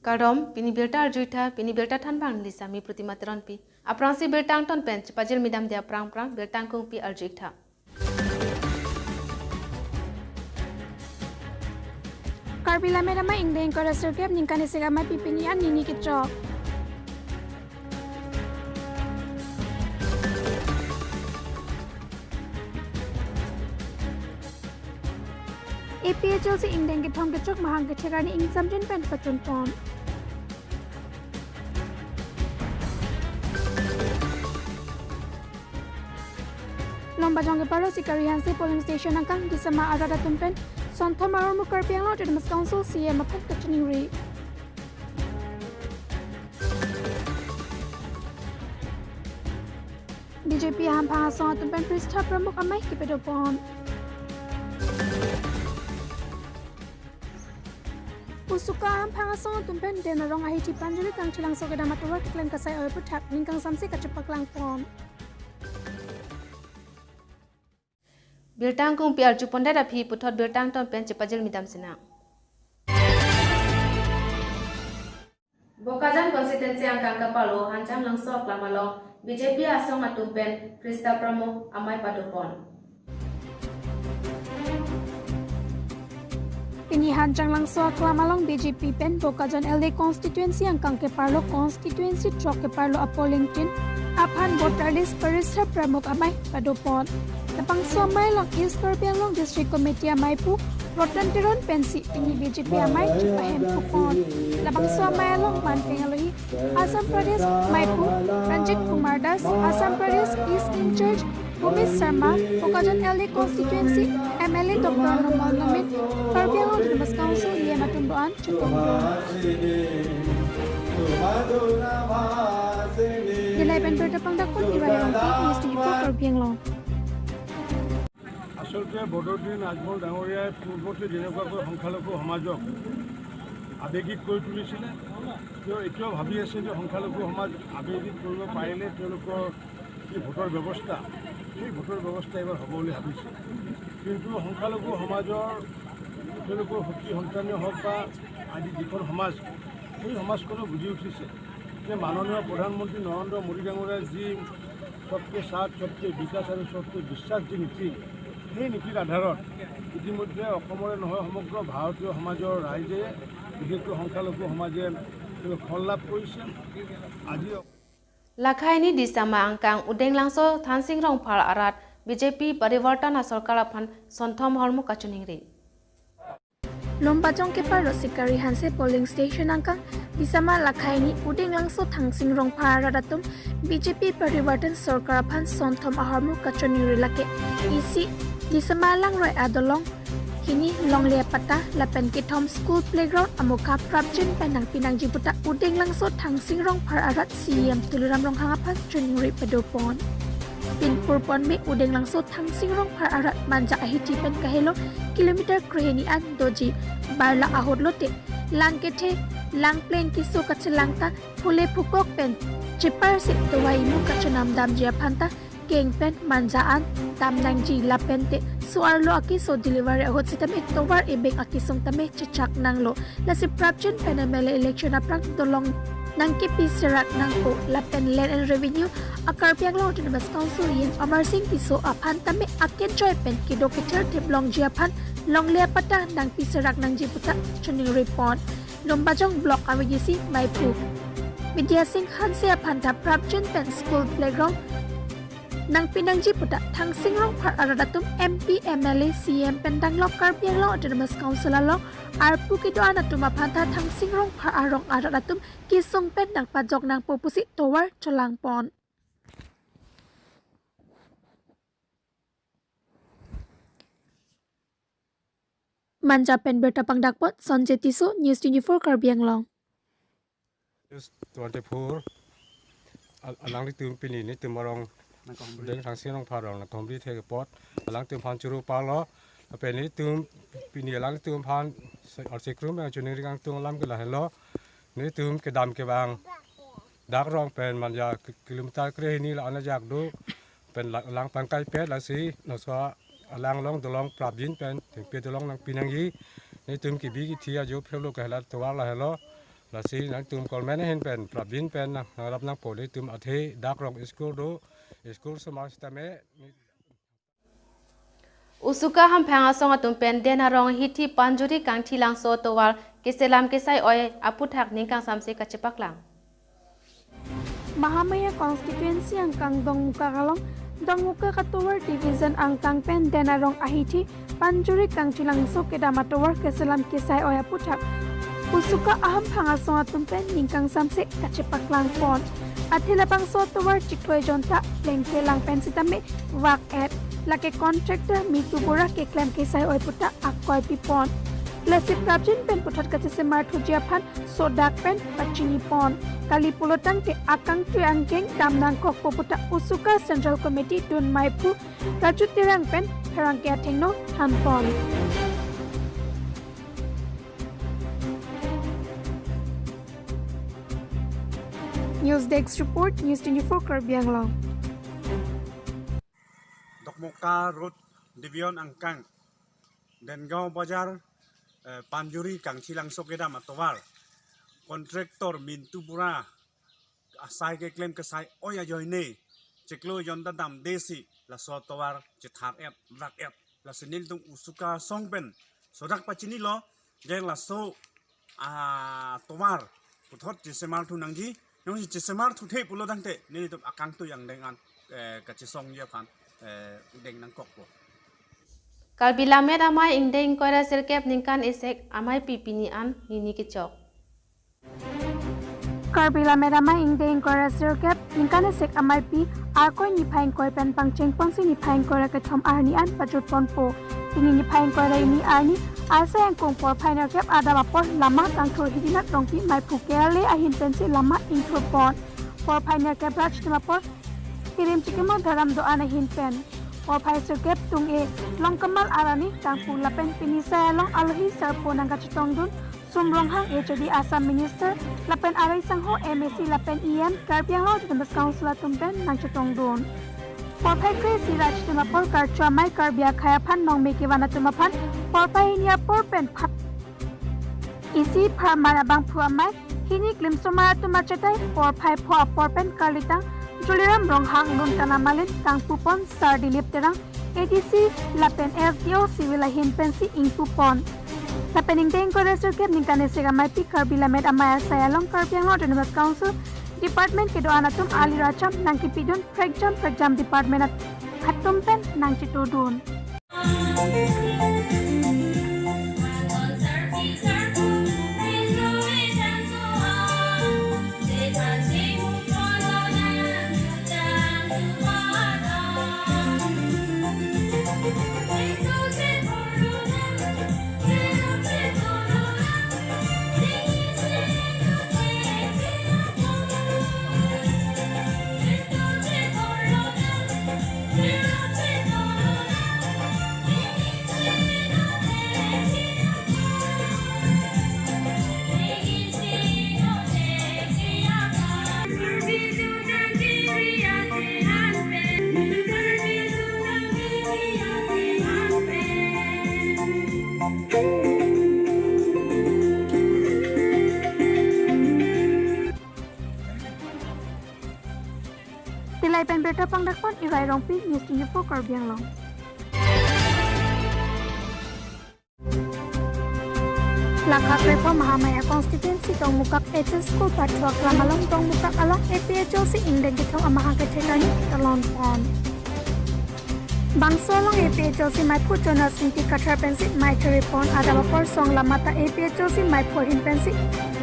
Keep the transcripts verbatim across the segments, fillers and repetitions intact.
Kardom, pini birta arju-iktha, pini birta thanbang neli Sami Protima Teronpi. Aphrangsi birta angton pen chepajirmi damde aphrang aphrang birta angkungpi arju-iktha. Karbi Lammet Amei ingdeng ingkoi ra sirkep ningkan isik amei pi pini an nini kechok. A P H L C ingdeng kethom kechok mahang kethek arni ingsamjin pen pachunpon. Lumbajong keparlo Sikari Hanse polling station angkang Disama arat atum pen Sonthom Ahormu Karbi Anglong Autonomous Council C E M aphan kachiningri. B J P ahamphang asong atum pen Pristha Pramukh amei kepadopon. Usuka ahamphang asong atum pen Den Arong ahithi Pranjali Kangthilangso kedam atovar keklem kasai oi aphuthak ningkan samsi kachepaklangpon. Birta angkungpi arjupondet aphi puthot birta angton pen chepajirmi dam sinang. Bokajan constituency angkang keparlo Hanjanglangso aklam along B J P asong atum pen Pristha Pramukh amei padopon. Pini Hanjanglangso aklam along B J P pen Bokajan L D constituency angkang keparlo constituency throk keparlo apolling tin aphan voter list Pristha Pramukh amei padopon. Labangso amei along East Karbi Anglong District Committee ameipu Rotan Teron pensi pini B J P amei chepahempupon. Labangso amei along manpeng alohi Assam Pradesh ameipu Ranjit Kumar Das, Assam Pradesh East in-charge Bhupesh Sharma, Bokajan L D constituency M L A Doctor Numal Momin, Karbi Anglong Autonomous Council E M atum do-an chepongpon. Nilai pen birta pangdakpon Irai Rongpi, News twenty-four Karbi Anglong. আচলতে বদৰুদ্দিন আজমল ডাঙৰীয়াই পূৰ্বতে যেনেকুৱাকৈ সংখ্যালঘু সমাজক আৱেগিক কৰি তুলিছিলে, তেওঁ এতিয়াও ভাবি আছে যে সংখ্যালঘু সমাজ আৱেগিক কৰিব পাৰিলে তেওঁলোকৰ যি ভোটৰ ব্যৱস্থা, সেই ভোটৰ ব্যৱস্থা এইবাৰ হ'ব বুলি ভাবিছে। কিন্তু সংখ্যালঘু সমাজৰ তেওঁলোকৰ সতি সন্তানেই হওক বা আজি যিখন সমাজ, সেই সমাজখনে বুজি উঠিছে যে মাননীয় প্ৰধানমন্ত্ৰী নৰেন্দ্ৰ মোদী ডাঙৰীয়াৰ যি সবকে সাথ, সবকে বিকাশ আৰু সবকে বিশ্বাস যি নীতি, সেই নীতিৰ আধাৰত ইতিমধ্যে অসমৰে নহয় সমগ্ৰ ভাৰতীয় সমাজৰ ৰাইজে, বিশেষকৈ সংখ্যালঘু সমাজে ফল লাভ কৰিছে। আজি Lakhaini Disama angkang Udenglangso Thangsing Rongphar arat B J P Parivartan asorkar aphan Sonthom Ahormu kachiningri. Lumbajong keparlo Sikari Hanse polling station angkang Disama Lakhaini Udenglangso Thangsing Rongphar arat atum B J P Parivartan sorkar aphan Sonthom Ahormu kachiningri. Lake isi Disama Langroi adolong hini longle apatta lapen kethom school playground amokha prapjin pen nangpi nangji puta Udenglangso Thangsing Rongphar arat C E M Tuliram Ronghang aphan chiningri padopon. Pinpurpon me Udenglangso Thangsing Rongphar arat Manja ahithi pen kahelo kilometer krehini an doji, barla ahut lote lang kethe, lang pleng keso kachelang ta phule phukok pen cheparse tovar imu kachenam damji aphan ta keng pen Manja an dam nangji lapen te so-arlo akeso delivery ahut sitame tovar ebeng akesung tame chechak nanglo. Lasi prapjin pen M L A election aphrang dolong nangkepi serak nangpo lapen Land and Revenue a Karbi Anglong Autonomous Council E M Amarsing Tisso aphan tame akenchoi pen kedo kether theplongji aphan longle apatta nangpi serak nangji puta chiningripon. Lumbajong Block a V D C maipu Bidya Sing Hanse aphan ta prapjin pen school playground nangpi nangji puta Thangsing Rongphar arat atum M P, M L A, C M pen danglok Karbi Anglong Autonomous Council along arpu kedo-an atum aphan ta Thangsing Rongphar arong arat atum kesung pen nangpajok nangpo pusi tovar cholangpon. Manja pen birta pangdakpon Sanjay Tisso, News twenty-four Karbi Anglong. News twenty-four, al-, alanglitum pini nelitum arong, Deng Thangsing Rongphar arong nangthomri thek apot, alanglitum aphan choro parlo, lapen nelitum pini alanglitum aphan se-, arsikrum yang chuning ring angtung alam ke lahelo, nelitum kedam kevang, dak rong pen Manja ki-, kilometer krehini la-an ajak do, pen la-, lang pangkai pet lasi, laso alang along dolong prapjin pen, thengpi dolong nangpi nangji, nelitum kebi kethe ajo phelo ke hela tovar lahelo, Lasi nangtum government ahin pen prabin pen nang, nangrap nangpo, ilitum athe dak rong school do, school osomar sitame. USUKA hamphang asong atum pen Den Arong ahithi Panjuri Kangthilangso atovar keselam kesai-oi aputhak ningkang samse kachepaklang. Mahamaya constituency angkang Dongmukak along Dongmukak atovar division angkang pen Den Arong ahithi Panjuri Kangthilangso kedam atovar keselam kesai-oi aputhak USUKA ahamphang asong atum pen ningkang samse kachepaklang pon. Athe labangso atovar chiklo ejon ta plengke lang pen sitame vak-et, lake contractor Mitu Bora keklem kesai-oi puta akoi pipon. Lasi prapjin pen puthot kachesemar thuji aphan sodak pen pachini pon. Kali pulo tangte akangtui angkeng dam nangkokpo puta USUKA Central Committee dun maiphu Raju Terang pen pherangke athengno than pon. News Desk Report, News twenty-four Karbi Anglong. Dokmoka Road Division angkang Dengaon Bazar, eh, Panjuri Kangthilangso kedam atovar contractor Mintu Bora asai keklem kesai-oi ajoine chiklo ejon ta damde si laso atovar chethar-et, rak-et. Lasi nelitum USUKA asong pen sodak pachinilo, je laso atovar puthot chesemar thu nangji, jongsi chesemar thuthe pulo tangte nelitum akangtui angdeng an, eh, kachesongji aphan, eh, deng nangkokpo. Karbi Lammet Amei ingdeng ingkoi ra sirkep ningkan isek ameipi pini an hini kechok. Karbi Lammet Amei ingdeng ingkoi ra sirkep ningkan isek ameipi Arkoi niphai ingkoi pen pangcheng ponsi niphai ingkoi ra kethom arni an pajut ponpo. Pini niphai ingkoi ra hini arni asai angkung porphai nerkep adap apor lama kangthur Hidinath Rongpi maiphu K L A ahin pensi lama ingthur pon. Porphai nerkep ra chitim apor Tirim Chikimo Dharam Do-an ahin pen. Porphai sirkep tung-e Longkamal arani kangpu lapen pini sai along alohi sarpo nangkachetongdun Sum Ronghang H O D Assam Minister lapen arai sangho M A C lapen E M Karbi Anglong Autonomous Council atum pen nangchetongdun. Porphai kre-isi ra chitim apor Karcho Amei Karbi akhei aphan nongme kevan atum aphan porphai hini apor pen phat isi pharman abangphu amei, hini klimsomar atum achetai porphai pho apor pen karlitang Juliram Ronghang, Lun Kana Malin, kangpu pon Sar Dilip Terang, A D C lapen S D O Civil ahin pensi ingpu pon. Lapen ingdeng ingkoi ra sirkep ningkan isek ameipi Karbi Lammet Amei asai along Karbi Anglong Autonomous Council Department kedo-an atum ali racham nangkepidun prekjam prekjam department at-, atum pen nangchetongdun. Tilai pen birta pangdak pon Irai Rongpi, News twenty-four Karbi Anglong. Lakha krepho Mahamaya constituency Dongmukak H S School pathu aklam along Dongmukak along A P H L C ingdeng kethom amahang kethek arni talon pon. Bangso along A P H L C maiphu Jonas Ingti Kathar pensi mei theri pon, adap apor song lamata A P H L C maiphu ahin pensi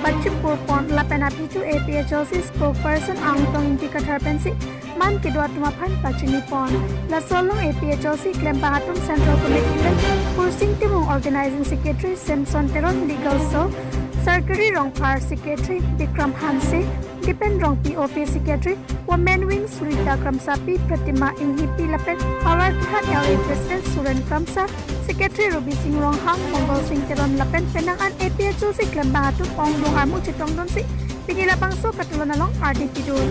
pachipur pon lapen aphi chu A P H L C spokesperson Angtong Ingti Kathar pensi man kedo atum aphan pachini pon. Laso along A P H L C klembang atum Central Committee pen Kursing Timung, Organizing Secretary Samson Teron, Legal Cell, Sarkiri Rongphar, Secretary Bikram Hanse, Dipen Rongpi, Office Secretary Women Wing Surita Kramsapi, Pratima Inghipi lapen Howraghat L A President Suren Kramsa, Secretary Rubi Sing Ronghang, Mongol Sing Teron lapen penang an A P H L C klembang atum ongdung armu chetongdunsi pini labangso katalon along ardi pidun.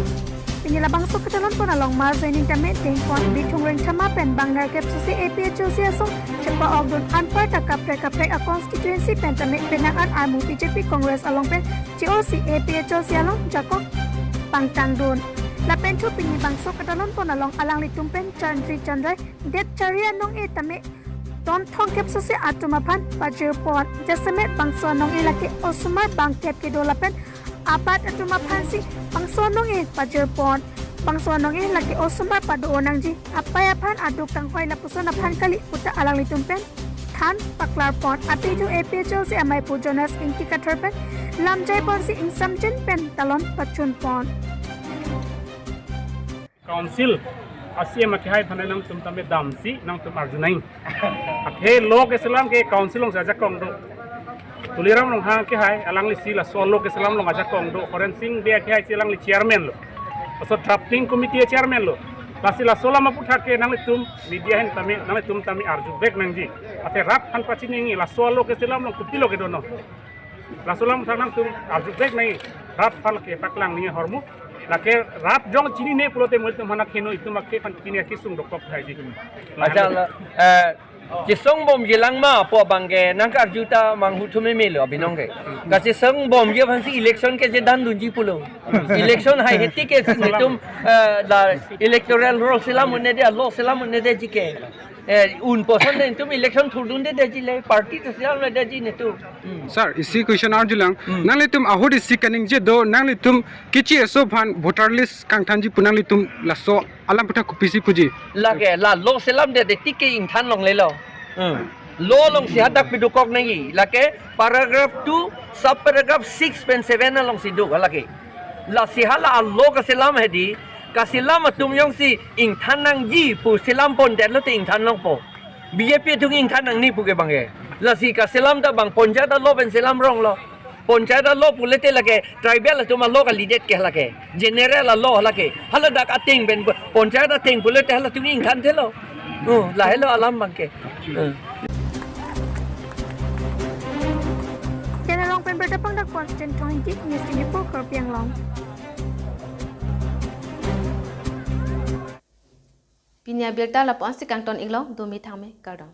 Pini labangso ketalon pon along marjaining tame dengpon Bithung Rengthama pen bang nerkep susi A P H L C asong chepa-okdun anparta kaprek kaprek a constituency pen tame penang an armu B J P Congress along pen che-osi A P H L C along jakong pangtangdun. Lapen thu pini bangso ketalon pon along alanglitum pen Chandri Chandrai det chari anong-e tame ton thomkep susi atum aphan pajirpon. Jasemet bangso anong-e lake osomar bangkep kedo lapen abat atum aphansi bangso anong-e pajirpon. Bangso anong-e lake osomar pado-o nangji, apei aphan aduk kanghoi lapuson aphan kali puta alanglitum pen than paklarpon. Aphi thu A P H L C amei pu Jonas Ingti Kathar pen lamjaiponsi ingsamjin pen talon pachunpon. Council a C E M akehai aphan nangtum tame damsi nangtum arjunang. Athe law keselam ke council alongsi ajakong do. Tuliram Ronghang akehai alanglisi laso law keselam along ajakong do. Horen Sing Bey akehai si alangli chairman lo. Laso drafting committee chairman lo. Lasi laso alam aphuthak ke nanglitum media ahin tame nanglitum tame arjuvek nangji. Athe rat aphan pachiningri laso law keselam along kopilo kedo non. Laso alam aphuthak nangtum arjuvek nangji, rat aphan ke paklang nangji ahormu. Lake rat jong chinine pulote mo ilitum aphan akheno, itum akhei aphan chini akesung dokok thaiji. Accha, la, eh, chesongbomji lang ma pu abang ke nangkarju ta manghu thu meme lo abinong ke. Kachesongbomji aphansi election ke chedan dunji pulo. Election hai heti ke si netum, eh, la electoral roll selam un-edetji, law selam un-edetji ke. Eh, un puson netum election thurdundedetji le, party ta selamledetji netum. Hmm. Sir, isi question arjulang. Hmm. Nanglitum ahut isi kaningje do, nanglitum keche-eso aphan voter list kangthanji pu nanglitum laso alam aphuthak kopisi puji? Lake, la law selamdedet tik ke ingthan longlelo. Hmm. Law alongsi hadak pidukok nangji. Lake paragraph two, sub paragraph six pen seven alongsi duk lake. Lasi hala law kaselam hedi, kaselam atum jongsi ingthan nangji pu selampondetlote ingthan longpo. B J P atum ingthan nangne pu ke bang ke. Lasi kaselam ta bang panchayat law pen selam ronglo. Panchayat law pulote lake tribal atum law kalidet ke lake. General law lake. Hala dak ateng pen panchayat ateng pulote halatum ingthanthelo. Oh, lahelo alam bang ke. Hmm. Channel along pen berda pangdak pon Chinthong Ingti, News twenty-four Karbi Anglong. Pini abirta lapu-ansi kangton-iklo, dumi thangme, kardom.